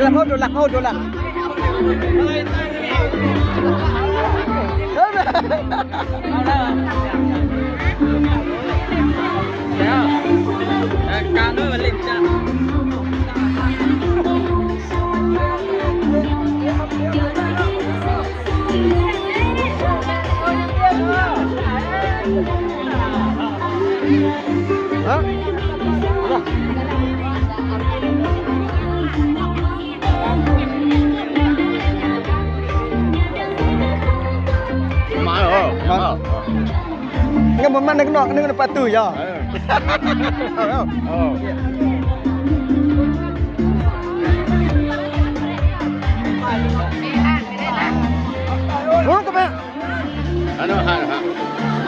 ລັກເຮົາໂດນລັກ ເຮົາໂດນລັກ. ມາເອີ ມາ ຍັງບໍ່ມາໃນນອກ ອັນນີ້ມັນປະຕູຢໍ. ເອີ ເອີ ໂອ້ ກະແມ່ ອັນນັ້ນ ຫັ້ນ ຫັ້ນ.